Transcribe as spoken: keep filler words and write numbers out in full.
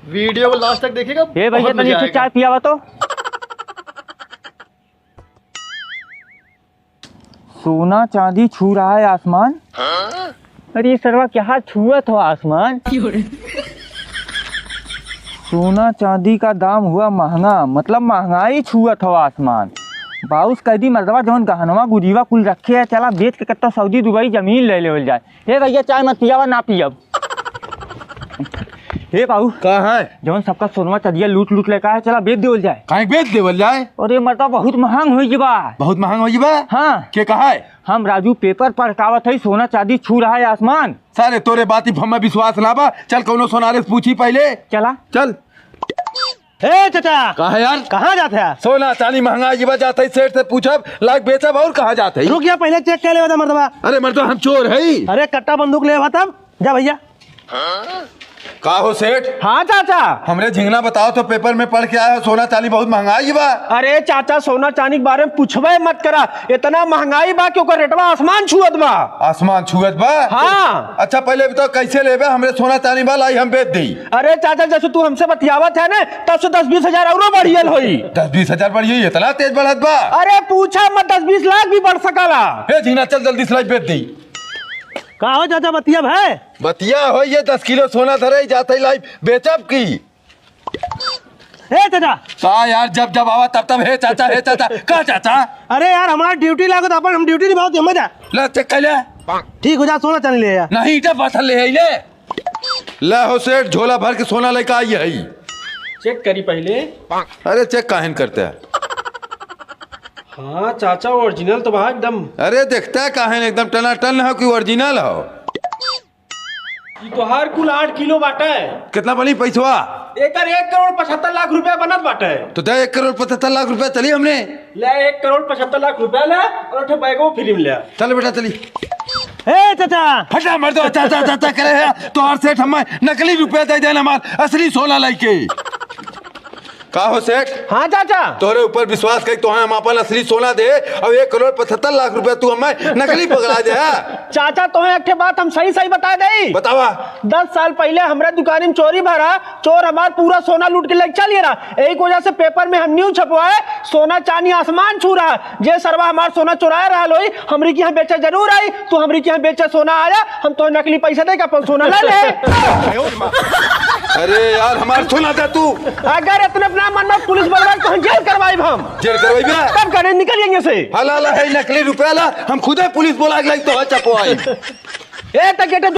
वीडियो को लास्ट तक देखिएगा, ए भैया, बहुत तनी मजा एक ठो आएगा। चाय पियावा तो। सोना चांदी छू रहा है आसमान। अरे ये सरवा क्या छुअत हो आसमान? सोना चांदी का दाम हुआ महंगा, मतलब महंगाई छुअत हो आसमान। बाउस कह दी मर्दवा, जौन गहनवा गुरीवा कुल रखे है, चला बेच के कत्ता सऊदी दुबई जमीन ले लेवल जाए। हे भैया, चाय मत पियावा, ना पियब। हे बाबू, का है? जौन सबका सोनवा चदिया लूट लूट लेका है, चला बेच देवल जाए। काहे बेच देवल जाए? अरे मर्दा, बहुत महंग होइ गई बा। बहुत महंग होइ गई बा? हाँ। के कहा है? हम राजू पेपर पढ़ के आवत हई, सोना चांदी छू रहा है आसमान। सारे तोरे बाती पर हमें विश्वास ना बा। चल कौनो सोनारे से पूछी पहले। चला। चल। ए चाचा, का है यार? कहाँ जात है? सोना चांदी महंगा जी बा, जात है सेठ से पूछब, लाइक बेचब और कहाँ जात है? रुक जा, पहले चेक कर लेवा दा मर्दवा। अरे मर्दवा, हम चोर है। अरे कट्टा बंदूक लेवा तब जा भैया। का हो सेठ? हाँ चाचा। हमरे झिंगना बताओ तो, पेपर में पढ़ के आया है सोना चांदी बहुत महंगा जी बा। अरे चाचा, सोना चांदी के बारे में पूछबे मत करा, इतना महंगाई बा कि ओकर रेटवा आसमान छुअत बा। आसमान छुअत बा? हाँ। अच्छा पहले बताओ कैसे लेबे, हमरे सोना चांदी बा लाई हम बेच देई। अरे चाचा, जैसे तू हमसे बतियावत है ना, तब से दस बीस हजार औरो बढ़ियल होई। दस बीस हजार बढ़ियल, इतना तेज बढ़त बा? अरे पूछा मत, दस बीस लाख भी बढ़ सकला। हे झिंगना, चल जल्दी से लाई बेच देई। का हो चाचा, बतिया भाई? बतिया हो, ये दस किलो सोना धरे जात है लाई बेचब की? ए चाचा। का यार, जब जब आवा तब तब हे चाचा, हे चाचा। का चाचा? अरे यार, हमार ड्यूटी लागत, अपन हम ड्यूटी निभावत, हमें जा। ले चेक कर ले। ठीक हो जा, सोना चांदी ले आ। नहीं, जब बस ले आई ले। ले हो सेठ, झोला भर के सोना लेके आई है। चेक करी पहले। अरे चेक काहे न करते हैं? हाँ चाचा, ओरिजिनल तो बा एकदम। अरे देखता काहे न, एकदम टनाटन हो कि ओरिजिनल हो? ई तोहार कुल आठ किलो बाटे। कितना बनी पैसवा? एकर एक करोड़ पचहत्तर लाख रुपया बनत बाटे। तो दे एक करोड़ पचहत्तर लाख रुपया, चली हमने। ले, एक करोड़ पचहत्तर लाख रुपया ले और एक ठे बैगो फ्री में ले। चल बेटा, चली। ए चाचा। हटा मर्दवा, चाचा, चाचा करे है। तोहार सेठ हमें नकली रुपया दे देना, हमार असली सोना लाइके। का हो सेठ? हाँ चाचा। तोहरे ऊपर विश्वास कई, तोहे हम अपन असली सोना दे, और एक करोड़ पचहत्तर लाख रुपया तू हमें नकली पकड़ा दे, हाँ? चाचा, तोहे एक ठे बात हम सही सही बता देई। बतावा। दस साल पहिले हमरे दुकानी में चोरी भरा, चोर हमार पूरा सोना लूट के लेके चल गया। यही वजह से पेपर में हम न्यूज छपवाए, सोना चांदी आसमान छू रहा। जे सरवा हमार सोना चुराए रहल होई, हमरी के यहाँ बेचे जरूर आई। तू हमरी के यहाँ बेचे सोना आया, हम तो नकली पैसा दे के अपन सोना ले ले। अरे यार, हमार सोना दे तू। अगर इतने अपना मन में पुलिस बोलवाई तो हम जेल करवाई हम। जेल करवाई बे? तब करे निकल यहाँ से। हला ला है नकली रुपया ला, हम खुदे पुलिस बोला के लाई तो है चपवाई। ए, तो गेटे